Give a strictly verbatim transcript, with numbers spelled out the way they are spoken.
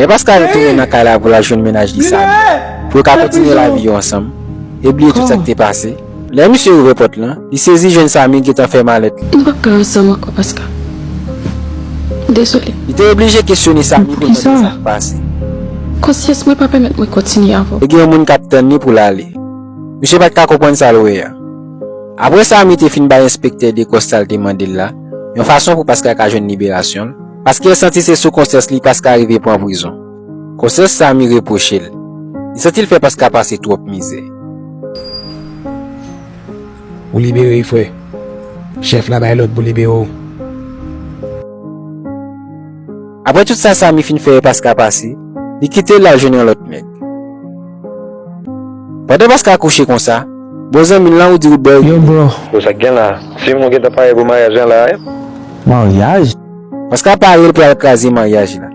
Lè Paska retounen nan kay la pou l al jwenn mennaj li Sami, pou yo ka kontinye lavi yo ansanm, e bliye tout sa k te pase. Lè misye ouvè pòt lan, li sezi jwenn Sami gentan fè malèt li. Nou p ap ka ansanm ankò, Paska. Dezole. Li te oblije kesyone Sami pou l tande sa k pase. Konsyans mwen pa pèmèt mwen kontinye avè w. Te gen yon moun k ap tann li pou l ale. Misye pa t ka konprann sa l wè a. Apre Sami te fin bay enspektè Dekòs sa l te mande l la, yon fason pou Paska ka jwenn liberasyon l, paske l santi se sou konsyans li Paska rive pran prizon. Konsyans Sami repwoche l. Li santi l fè Paska pase twòp mizè. Ou libere wi, frè. Chèf la bay lòd pou libere w. Apre tout sa Sami fin fè Paska pase, li kite l al jwenn yon lòt nèg. Pandan Paska kouche konsa, bon zanmi l lan Woody Woodboy. Yo bro. Yo, sa k gen la? Fim nou gentan pare pou maryaj lan la, wi. Maryaj? Paska pare l pou al kraze maryaj la.